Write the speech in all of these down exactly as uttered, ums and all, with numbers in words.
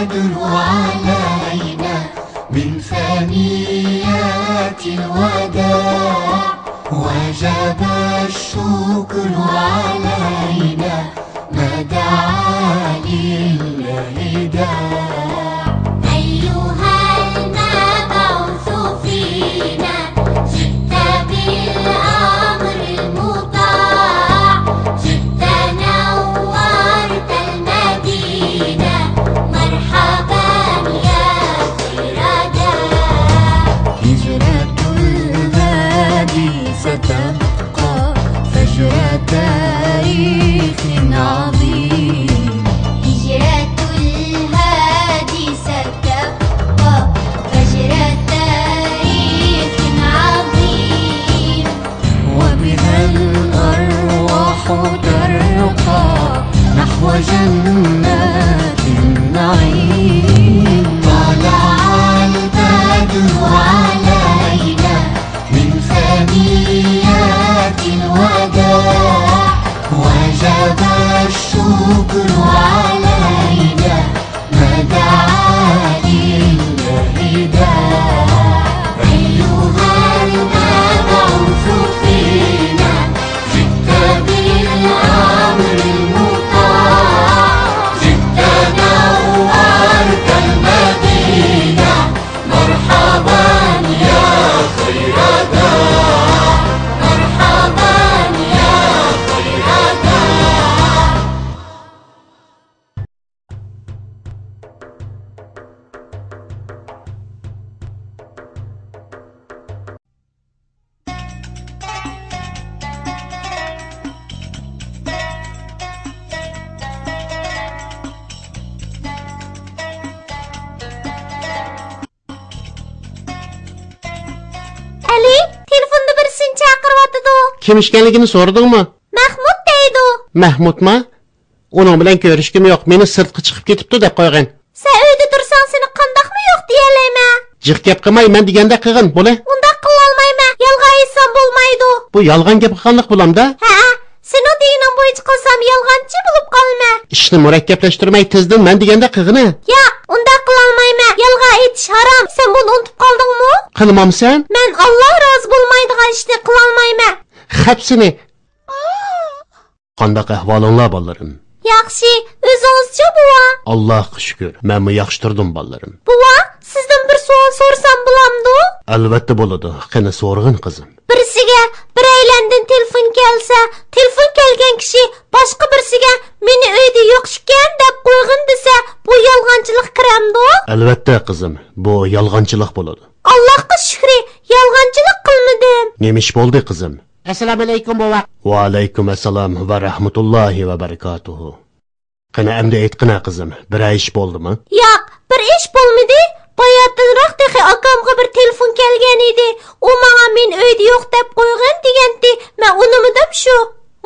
البدر علينا من ثنيات الوداع، وجب الشكر علينا ما دعا لله داع. أيها المبعوث فينا، جئت بالأمر المطاع، جئت نورت المدينة، مرحبا يا خير داع. هجرة الهادي ستبقى فجر تاريخ عظيم. هجرة الهادي ستبقى فجر تاريخ عظيم. وبها الأرواح ترقى نحو جنات النعيم. طلع البدر علينا من ثنيات الوداع، وجب الشكر علينا ما دعا لله داع. أيها المبعوث فينا، جئت بالأمر المطاع، جئت نورت المدينة، مرحبا يا خير داع، مرحبا يا خير داع. ئەلى، تېلېفوندا بىرسىنى چاقىرىۋاتىدۇ. كىم ئىكەنلىكىنى سورىدىڭمۇ؟ مەھمۇت دەيدۇ. مەھمۇتما؟ ئۇنىڭ بىلەن كۆرۈشكۈم يوق، مېنى سىرتقا چىقىپ كېتىپتۇ دەپ قويغىن. سەن ئۆيدە تۇرساڭ سېنى قانداقمۇ يوق دېيەلەيمەن؟ جىق گەپ قىلماي، مەن دېگەندەك قىلغىن، بولە. ئۇنداق قىلالمايمەن، يالغان ئېيتسام بولمايدۇ. بۇ يالغان گەپ قىلغانلىق بولامدا؟ ھەئە، سېنىڭ دېگىنىڭ بويىچە قىلسام يالغانچى بولۇپ قالىمەن. ئىشنى مۇرەككەپلەشتۈرمەي، تېزدىن مەن دېگەندەك قىلغىنە. ياق، ئۇنداق قىلالمايمەن، يالغان ئېيتىش ھارام، سەن بۇنى ئۇنتۇپ قالدىڭمۇ؟ قىلمامسەن؟ مەن ئاللا رازى بولمايدىغان ئىشنى قىلالمايمەن. خەپ سېنى. قانداق ئەھۋالىڭلار، بالىلىرىم؟ ياخشى، ئۆزىڭىزچۇ، بوۋا؟ ئاللاھقا شۈكۈر، مەنمۇ ياخشى تۇردۇم، بالىلىرىم. بوۋا، سىزدىن بىر سوئال سورىسام بولامدۇ؟ ئەلۋەتتە بولىدۇ، قېنى سورىغىن، قىزىم. بىرسىگە بىرەيلەندىن تېلېفون كەلسە، تېلېفون كەلگەن كىشى باشقا بىرسىگە مېنى ئۆيدە يوق ئىكەن دەپ قويغىن دېسە، بۇ يالغانچىلىققا كىرەمدۇ؟ ئەلۋەتتە، قىزىم، بۇ يالغانچىلىق بولىدۇ. ئاللاھقا شۈكرى، يالغانچىلىق قىلمىدىم. نېمە ئىش بولدى، قىزىم؟ ئەسسالامۇئەلەيكۇم، بوۋا. ۋەئەلەيكۇمئەسسالام ۋە رەھمەتۇللاھى ۋە بەرىكاتۇھۇ. قېنى، ئەمدى ئېيتقىنە، قىزىم، بىرەر ئىش بولدىمۇ؟ ياق، بىر ئىش بولمىدى. باياتىنراق تېخى ئاكامغا بىر تېلېفون كەلگەن ئىدى. ئۇ ماڭا مېنى ئۆيدە يوق دەپ قويغىن دېگەنتى. مەن ئۇنىمىدىم شۇ.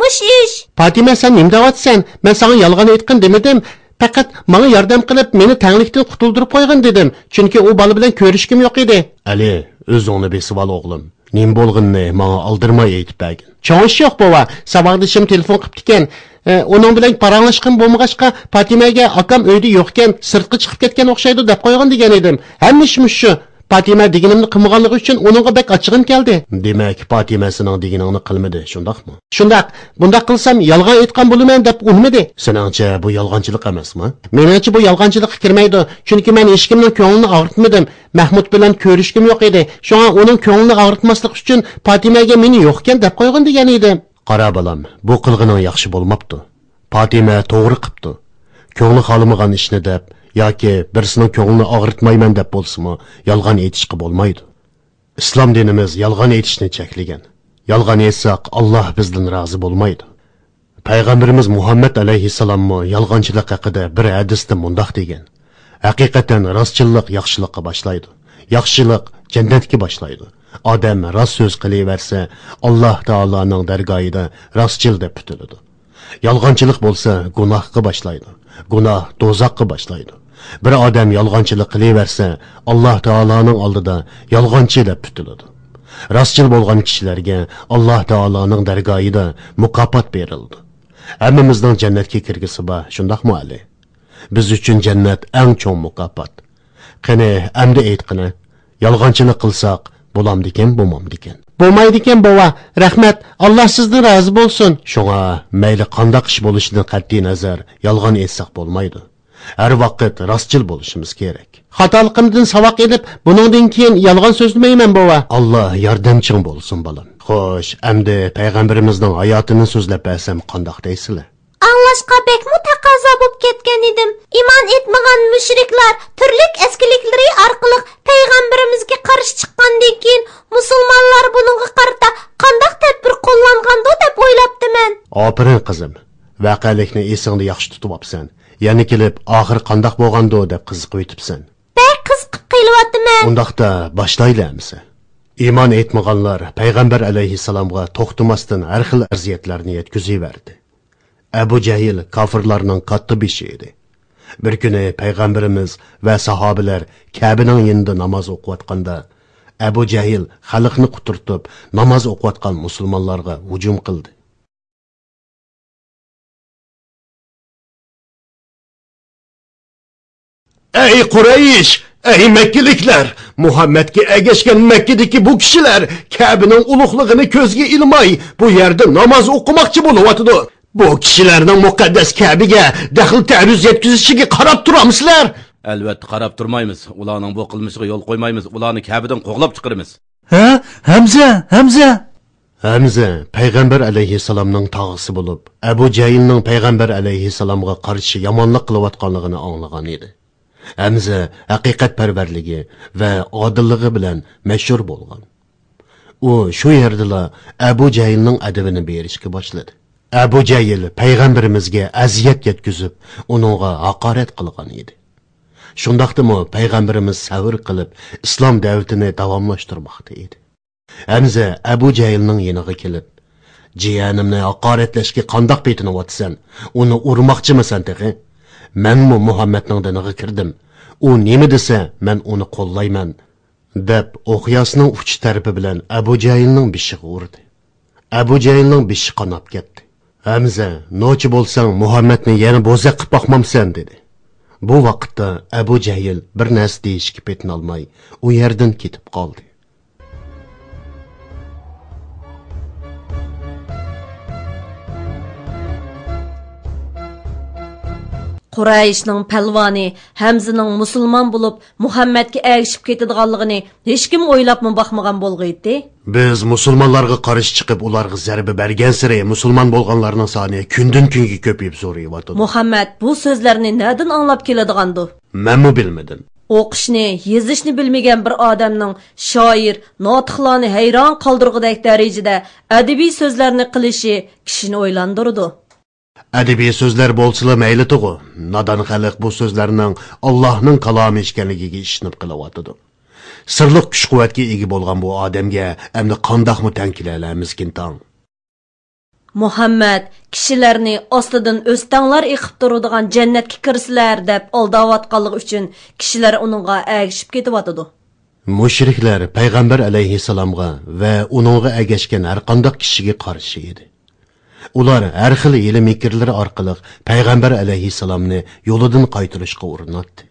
مۇش ئىش. پاتىمە، سەن نېمە دەۋاتىسەن؟ مەن ساڭا يالغان ئېيتقىن دېمىدىم. پەقەت ماڭا ياردەم قىلىپ، مېنى تەڭلىكتىن قۇتۇلدۇرۇپ قويغىن دېدىم. چۈنكى ئۇ بالا بىلەن كۆرۈشكۈم يوق ئىدى. ئەلى، ئۆزۈڭنى بېسىۋال، ئوغلۇم. نېمە بولغىنىنى ماڭا ئالدىرىماي ئېيتىپ بەرگىن. چوڭ ئىش يوق، بوۋا. ساۋاقدىشىم تېلېفون قىپتىكەن. ئە، ئۇنىڭ بىلەن پاراڭلاشقىنىم بولمىغاچقا، پاتىمەگە ئاكام ئۆيدە يوقكەن، سىرتقا چىقىپ كەتكەن ئوخشايدۇ دەپ قويغىن دېگەن ئىدىم. ھەممە ئىش مۇشۇ. پاتىمە دېگىنىمنى قىلمىغانلىقى ئۈچۈن ئۇنىڭغا بەك ئاچچىقىم كەلدى. دېمەك، پاتىمە سېنىڭ دېگىنىڭنى قىلمىدى، شۇنداقمۇ؟ شۇنداق. بۇنداق قىلسام يالغان ئېيتقان بولىمەن دەپ ئۇنىمىدى. سېنىڭچە بۇ يالغانچىلىق ئەمەسمۇ؟ مېنىڭچە بۇ يالغانچىلىققا كىرمەيدۇ. چۈنكى مەن ھېچكىمنىڭ كۆڭلىنى ئاغرىتمىدىم. مەھمۇت بىلەن كۆرۈشكۈم يوق ئىدى. شۇڭا ئۇنىڭ كۆڭلىنى ئاغرىتماسلىق ئۈچۈن پاتىمەگە مېنى يوقكەن دەپ قويغىن دېگەن ئىدىم. قارا بالام، بۇ قىلغىنىڭ ياخشى بولماپتۇ. پاتىمە توغرا قىپتۇ. كۆڭلى خالىمىغان ئىشنى دەپ ياكى بىرسىنىڭ كۆڭلىنى ئاغرىتمايمەن دەپ بولسىمۇ، يالغان ئېيتىشقا بولمايدۇ. ئىسلام دىنىمىز يالغان ئېيتىشنى چەكلىگەن. يالغان ئېيتساق، ئاللاھ بىزدىن رازى بولمايدۇ. پەيغەمبىرىمىز مۇھەممەد ئەلەيھىسسالاممۇ يالغانچىلىق ھەققىدە بىر ھەدىستە مۇنداق دېگەن: ھەقىقەتەن راستچىللىق ياخشىلىققا باشلايدۇ. ياخشىلىق جەننەتكە باشلايدۇ. ئادەم راست سۆز قىلىۋەرسە، ئاللاھ تائالانىڭ دەرگاھىدا راستچىل دەپ پۈتۈلىدۇ. يالغانچىلىق بولسا گۇناھقا باشلايدۇ. گۇناھ دوزاخقا باشلايدۇ. بىر ئادەم يالغانچىلىق قىلىۋەرسە، ئاللاھ تائالانىڭ ئالدىدا يالغانچى دەپ پۈتۈلىدۇ. راستچىل بولغان كىشىلەرگە ئاللاھ تائالانىڭ دەرگاھىدا مۇكاپات بېرىلىدۇ. ھەممىمىزنىڭ جەننەتكە كىرگۈسى بار، شۇنداقمۇ ئەلى؟ بىز ئۈچۈن جەننەت ئەڭ چوڭ مۇكاپات. قېنى، ئەمدى ئېيتقىنە، يالغانچىلىق قىلساق بولامدىكەن، بولمامدىكەن؟ بولمايدىكەن، بوۋا. رەھمەت، ئاللا سىزدىن رازى بولسۇن. شۇڭا مەيلى قانداق ئىش بولۇشىدىن قەتئىينەزەر، يالغان ئېيتساق بولمايدۇ. ھەر ۋاقىت راستچىل بولۇشىمىز كېرەك. خاتالىقىمدىن ساۋاق ئېلىپ، بۇنىڭدىن كېيىن يالغان سۆزلىمەيمەن، بوۋا. ئاللا ياردەمچىڭ بولسۇن، بالام. خوش، ئەمدى پەيغەمبىرىمىزنىڭ ھاياتىنى سۆزلەپ بەرسەم قانداق دەيسىلەر؟ ئاڭلاشقا بەكمۇ تەقەززا بوپ كەتكەن ئىدىم. ئىمان ئېيتمىغان مۇشرىكلار تۈرلۈك ئەسكىلىكلىرى ئارقىلىق پەيغەمبىرىمىزگە قارشى چىققاندىن كېيىن، مۇسۇلمانلار بۇنىڭغا قارىتا قانداق تەدبىر قوللانغاندۇ دەپ ئويلاپتىمەن. ئاپىرىن، قىزىم. ۋەقەلىكنى ئېسىڭدە ياخشى تۇتۇۋاپسەن. يەنە كېلىپ، ئاخىرى قانداق بولغاندۇ دەپ قىزىقىۋېتىپسەن. بەك قىزىقىپ قېلىۋاتىمەن. ئۇنداقتا باشلايلى ئەمىسە. ئىمان ئېيتمىغانلار پەيغەمبەر ئەلەيھىسسالامغا توختىماستىن ھەر خىل ئەزىيەتلەرنى يەتكۈزۈۋەردى. ئەبۇ جەھىل كاپىرلارنىڭ كاتتا بېشى ئىدى. بىر كۈنى پەيغەمبىرىمىز ۋە ساھابىلەر كەبىنىڭ يېنىدا ناماز ئوقۇۋاتقاندا، ئەبۇ جەھىل خەلقنى قۇترىتىپ، ناماز ئوقۇۋاتقان مۇسۇلمانلارغا ھۇجۇم قىلدى. ئەي قۇرەيش! ئەي مەككىلىكلەر! مۇھەممەدكە ئەگەشكەن مەككىدىكى بۇ كىشىلەر كەبىنىڭ ئۇلۇغلۇقىنى كۆزگە ئىلماي، بۇ يەردە ناماز ئوقۇماقچى بولۇۋاتىدۇ. بۇ كىشىلەرنىڭ مۇقەددەس كەبىگە دەخلى تەرۇز يەتكۈزۈشىگە قاراپ تۇرامسىلەر؟ ئەلۋەتتە قاراپ تۇرمايمىز. ئۇلارنىڭ بۇ قىلمىشىغا يول قويمايمىز. ئۇلارنى كەبىدىن قوغلاپ چىقىرىمىز. ھە؟ ھەمزە! ھەمزە! ھەمزە پەيغەمبەر ئەلەيھىسسالامنىڭ تاغىسى بولۇپ، ئەبۇ جەھىلنىڭ پەيغەمبەر ئەلەيھىسسالامغا قارشى يامانلىق قىلىۋاتقانلىقىنى ئاڭلىغان ئىدى. ھەمزە ھەقىقەتپەرۋەرلىكى ۋە ئادىللىقى بىلەن مەشھۇر بولغان. ئۇ شۇ يەردىلا ئەبۇ جەھىلنىڭ ئەدىپىنى بېرىشكە باشلىدى. ئەبۇ جەھىل پەيغەمبىرىمىزگە ئەزىيەت يەتكۈزۈپ، ئۇنىڭغا ھاقارەت قىلغان ئىدى. شۇنداقتىمۇ پەيغەمبىرىمىز سەۋر قىلىپ، ئىسلام دەۋىتىنى داۋاملاشتۇرماقتا ئىدى. ھەمزە ئەبۇ جەھىلنىڭ يېنىغا كېلىپ، «جىيەنىمنى ھاقارەتلەشكە قانداق پېتىنىۋاتىسەن؟ ئۇنى ئۇرماقچىمىسەن تېخى؟ مەنمۇ مۇھەممەدنىڭ دىنىغا كىردىم. ئۇ نېمە دېسە، مەن ئۇنى قوللايمەن.» دەپ، ئوقياسىنىڭ ئۇچى تەرىپى بىلەن ئەبۇ جەھىلنىڭ بېشىغا ئۇردى. ئەبۇ جەھىلنىڭ بېشى قاناپ كەتتى. «ھەمزە، نوچى بولساڭ، مۇھەممەدنى يەنە بوزەك قىپ باقمامسەن؟» دېدى. بۇ ۋاقىتتا ئەبۇ جەھىل بىر نەرسە دېيىشكە پېتىنالماي، ئۇ يەردىن كېتىپ قالدى. قۇرەيشنىڭ پەلۋانى ھەمزىنىڭ مۇسۇلمان بولۇپ، مۇھەممەدكە ئەگىشىپ كېتىدىغانلىقىنى ھېچكىم ئويلاپمۇ باقمىغان بولغىيتتى. بىز مۇسۇلمانلارغا قارشى چىقىپ، ئۇلارغا زەربە بەرگەنسېرى، مۇسۇلمان بولغانلارنىڭ سانى كۈندىن-كۈنگە كۆپىيىپ زورىيىۋاتىدۇ. مۇھەممەد بۇ سۆزلەرنى نەدىن ئاڭلاپ كېلىدىغاندۇ؟ مەنمۇ بىلمىدىم. ئوقۇشنى، يېزىشنى بىلمىگەن بىر ئادەمنىڭ شائىر، ناتىقلارنى ھەيران قالدۇرغۇدەك دەرىجىدە ئەدەبىي سۆزلەرنى قىلىشى كىشىنى ئويلاندۇرىدۇ. ئەدەبىي سۆزلەر بولسىلا مەيلىتىغۇ، نادان خەلق بۇ سۆزلەرنىڭ ئاللاھنىڭ كالامى ئىكەنلىكىگە ئىشىنىپ قېلىۋاتىدۇ. سىرلىق كۈچ-قۇۋۋەتكە ئىگە بولغان بۇ ئادەمگە ئەمدى قانداقمۇ تەڭ كېلەلەيمىزكىن تاڭ؟ مۇھەممەد، كىشىلەرنى ئاستىدىن ئۆستەڭلار ئېقىپ تۇرىدىغان جەننەتكە كىرىسىلەر دەپ ئالداۋاتقانلىقى ئۈچۈن كىشىلەر ئۇنىڭغا ئەگىشىپ كېتىۋاتىدۇ. مۇشرىكلار پەيغەمبەر ئەلەيھىسسالامغا ۋە ئۇنىڭغا ئەگەشكەن ھەرقانداق كىشىگە قارشى ئىدى. ئۇلار ھەر خىل ھىيلە-مىكىرلىرى ئارقىلىق پەيغەمبەر ئەلەيھىسسالامنى يولىدىن قايتۇرۇشقا ئۇرۇناتتى.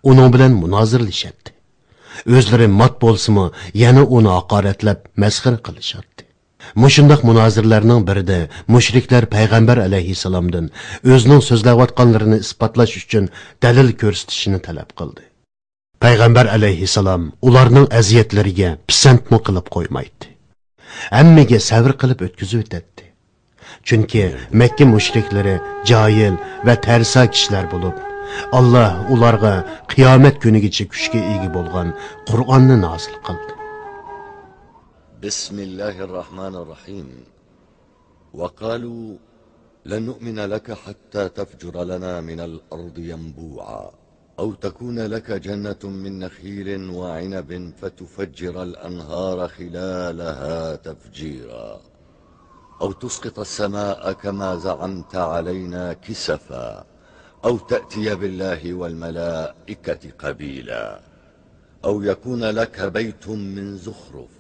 ئۇنىڭ بىلەن مۇنازىرىلىشەتتى. ئۆزلىرى مات بولسىمۇ، يەنە ئۇنى ھاقارەتلەپ، مەسخىرە قىلىشاتتى. مۇشۇنداق مۇنازىرىلەرنىڭ بىرىدە مۇشرىكلار پەيغەمبەر ئەلەيھىسسالامدىن ئۆزىنىڭ سۆزلەۋاتقانلىرىنى ئىسپاتلاش ئۈچۈن دەلىل كۆرسىتىشىنى تەلەپ قىلدى. پەيغەمبەر ئەلەيھىسسالام ئۇلارنىڭ ئەزىيەتلىرىگە پىسەنتمۇ قىلىپ قويمايتتى. ھەممىگە سەۋر قىلىپ ئۆتكۈزۈۋېتەتتى. چۈنكى مەككە مۇشرىكلىرى جاھىل ۋە تەرسا كىشىلەر بولۇپ، ئاللا ئۇلارغا قىيامەت كۈنىگىچە كۈچكە ئىگە بولغان قۇرئاننى نازىل قىلدى. بسم الله الرحمن الرحيم. وقالوا لن نؤمن لك حتى تفجر لنا من الأرض ينبوعا، أو تكون لك جنة من نخيل وعنب فتفجر الأنهار خلالها تفجيرا، أو تسقط السماء كما زعمت علينا كسفا، أو تأتي بالله والملائكة قبيلا، أو يكون لك بيت من زخرف،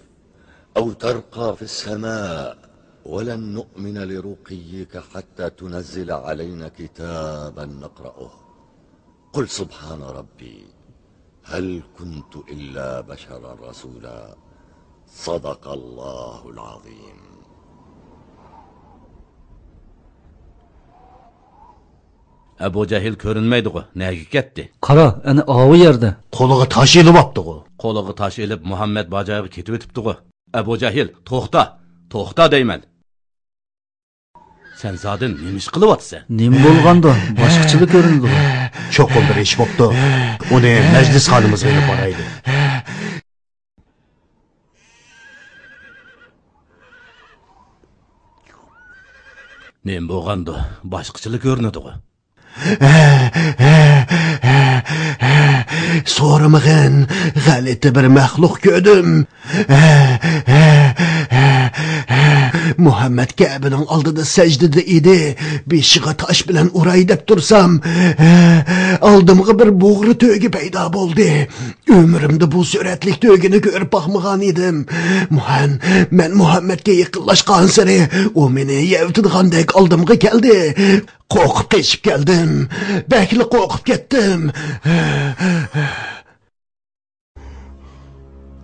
أو ترقى في السماء، ولن نؤمن لرقيك حتى تنزل علينا كتابا نقرؤه، قل سبحان ربي، هل كنت إلا بشرا رسولا. صدق الله العظيم. ئەبۇ جەھىل كۆرۈنمەيدىغۇ، نەگە كەتتى؟ قارا، ئەنە ئاۋۇ يەردە. قولىغا تاش ئېلىۋاپتىغۇ. قولىغا تاش ئېلىپ مۇھەممەد باجايغا كېتىۋېتىپتىغۇ. ئەبۇ جەھىل، توختا، توختا دەيمەن. سەن زادى نېمە ئىش قىلىۋاتىسەن؟ نېمە بولغاندۇ؟ باشقىچىلا كۆرۈنىدۇ. چوقۇم بىر ئىش بوپتۇ. ئۇنى مەجلىسخانىمىزغا ئېلىپ بارايلى. نېمە بولغاندۇ؟ باشقىچىلا كۆرۈنىدىغۇ. سورىمىغىن، غەلىتە بىر مەخلۇق كۆردۈم. مۇھەممەد كەبىنىڭ ئالدىدا سەجدىدە ئىدى. بېشىغا تاش بىلەن ئۇراي دەپ تۇرسام، ئالدىمغا بىر بۇغرا تۆگە پەيدا بولدى. ئۆمرۈمدە بۇ سۈرەتلىك تۆگىنى كۆرۈپ باقمىغان ئىدىم. مۇھەن، مەن مۇھەممەدكە يېقىنلاشقانسېرى ئۇ مېنى يەۋېتىدىغاندەك ئالدىمغا كەلدى. قورقۇپ قېچىپ كەلدىم. بەكلا قورقۇپ كەتتىم.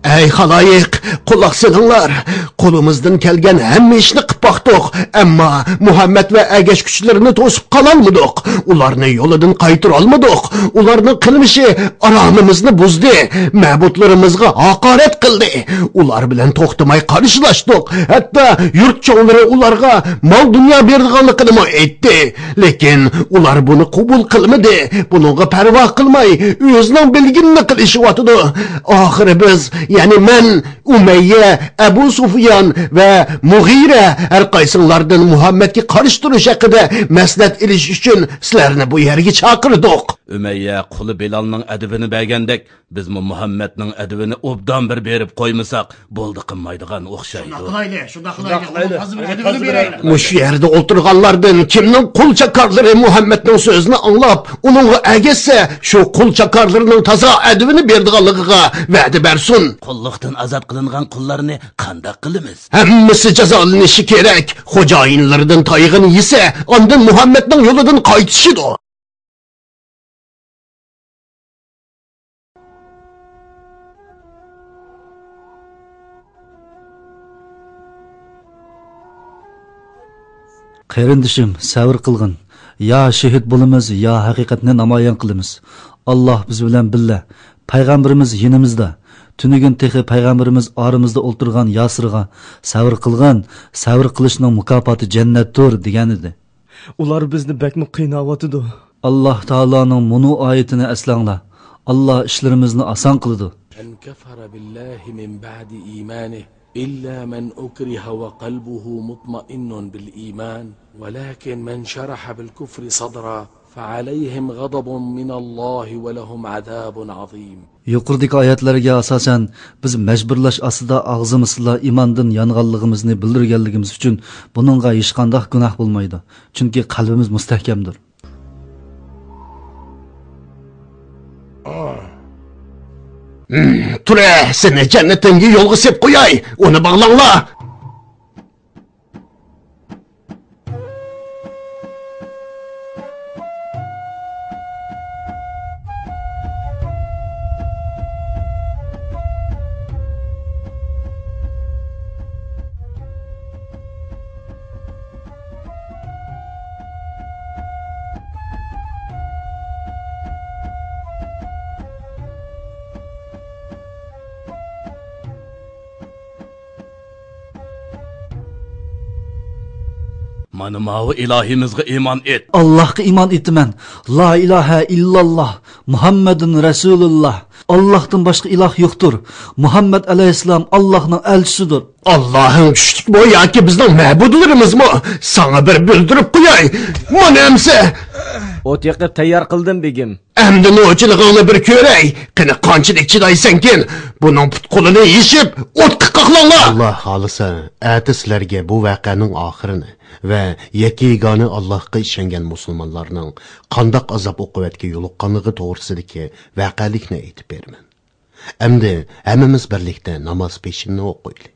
ئەي خالايىق، قۇلاق سېلىڭلار! قولىمىزدىن كەلگەن ھەممە ئىشنى قىپ باقتۇق، ئەمما مۇھەممەد ۋە ئەگەشكۈچىلىرىنى توسۇپ قالالمىدۇق. ئۇلارنى يولىدىن قايتۇرالمىدۇق. ئۇلارنىڭ قىلمىشى ئارامىمىزنى بۇزدى، مەبۇدلىرىمىزغا ھاقارەت قىلدى. ئۇلار بىلەن توختىماي قارشىلاشتۇق. ھەتتا يۇرت چوڭلىرى ئۇلارغا مال-دۇنيا بېرىدىغانلىقىنىمۇ ئېيتتى. لېكىن ئۇلار بۇنى قوبۇل قىلمىدى. بۇنىڭغا پەرۋا قىلماي، ئۆزىنىڭ بىلگىنىنى قىلىشىۋاتىدۇ. ئاخىرى بىز، يەنى مەن، ئۇمەييە، ئەبۇ سۇفيان ۋە مۇغىرە ھەر قايسىڭلاردىن مۇھەممەدكە قارشى تۇرۇش ھەققىدە مەسلىھەت ئېلىش ئۈچۈن سىلەرنى بۇ يەرگە چاقىردۇق. ئۈمەييە قۇلى بىلالنىڭ ئەدىپىنى بەرگەندەك، بىزمۇ مۇھەممەدنىڭ ئەدىپىنى ئوبدان بىر بېرىپ قويمىساق، بولدى قىلمايدىغان ئوخشايدۇ. شۇنداق قىلايلى، شۇنداق قىلايلى. ئۇنىڭ تازا بىر ئەدىپىنى بېرەيلى. مۇشۇ يەردە ئولتۇرغانلاردىن كىمنىڭ قۇل چاكارلىرى مۇھەممەدنىڭ سۆزىنى ئاڭلاپ، ئۇنىڭغا ئەگەشسە، شۇ قۇل چاكارلىرىنىڭ تازا ئەدىپىنى بېرىدىغانلىقىغا ۋەدە بەرسۇن. قۇللۇقتىن ئازاد قىلىنغان قۇللارنى قانداق قىلىمىز؟ ھەممىسى جازالىنىشى كېرەك. خوجايىنلىرىدىن تايىقىنى يېسە، ئاندىن مۇھەممەدنىڭ يولىدىن قايتىشىدۇ. قېرىندىشىم، سەۋر قىلغىن. يا شېھىت بولىمىز، يا ھەقىقەتنى نامايان قىلىمىز. ئاللاھ بىز بىلەن بىللە. پەيغەمبىرىمىز يېنىمىزدا. تۈنۈگۈن تېخى پەيغەمبىرىمىز ئارىمىزدا ئولتۇرغان ياسىرغا، سەۋر قىلغىن، سەۋر قىلىشنىڭ مۇكاپاتى جەننەتتۇر، دېگەنىدى. ئۇلار بىزنى بەكمۇ قىيناۋاتىدۇ. ئاللاھ تائالانىڭ مۇنۇ ئايىتىنى ئەسلەڭلار، ئاللاھ ئىشلىرىمىزنى ئاسان قىلىدۇ. من كفر بالله من بعد إيمانه إلا من أكره وقلبه مطمئن بالإيمان ولكن من شرح بالكفر صدرا فعليهم غضب من الله ولهم عذاب عظيم. يۇقىرىدىكى ئايەتلەرگە ئاساسەن، بىز مەجبۇرلاش ئاستىدا ئاغزىمىزدىلا ئىماندىن يانغانلىقىمىزنى بىلدۈرگەنلىكىمىز ئۈچۈن بۇنىڭغا ھېچقانداق گۇناھ بولمايدۇ، چۈنكى قەلبىمىز مۇستەھكەمدۇر. تۇرە، سېنى جەننىتىمگە يولغا سېلىپ قوياي، ئۇنى باغلاڭلار. مانا ماۋۇ ئىلاھىمىزغا ئىمان ئېيت. ئاللاھقا ئىمان ئېيتىمەن. لا ئىلاھە ئىللاللاھ، مۇھەممەدۇن رەسۇلۇللاھ. ئاللاھتىن باشقا ئىلاھ يوقتۇر. مۇھەممەد ئەلەيھىسسالام ئاللاھنىڭ ئەلچىسىدۇر. ئاللاھىڭ كۈچلۈكمۇ ياكى بىزنىڭ مەبۇدلىرىمىزمۇ؟ ساڭا بىر بىلدۈرۈپ قوياي. مانا ئەمسە. ئوت يېقىپ تەييار قىلدىم، بېگىم. ئەمدى نوچىلىقىڭنى بىر كۆرەي. قېنى، قانچىلىك چىدايسەنكىن؟ بۇنىڭ پۇت-قولىنى يېشىپ، ئوتقا قاقلاڭلار! ئاللاھ خالىسا، ئەتە سىلەرگە بۇ ۋەقەنىڭ ئاخىرىنى ۋە يەككە-يېگانە ئاللاھقا ئىشەنگەن مۇسۇلمانلارنىڭ قانداق ئازاب-ئوقۇبەتكە يولۇققانلىقى توغرىسىدىكى ۋەقەلىكنى ئېيتىپ بېرىمەن. ئەمدى ھەممىمىز بىرلىكتە ناماز پېشىننى ئوقۇيلى.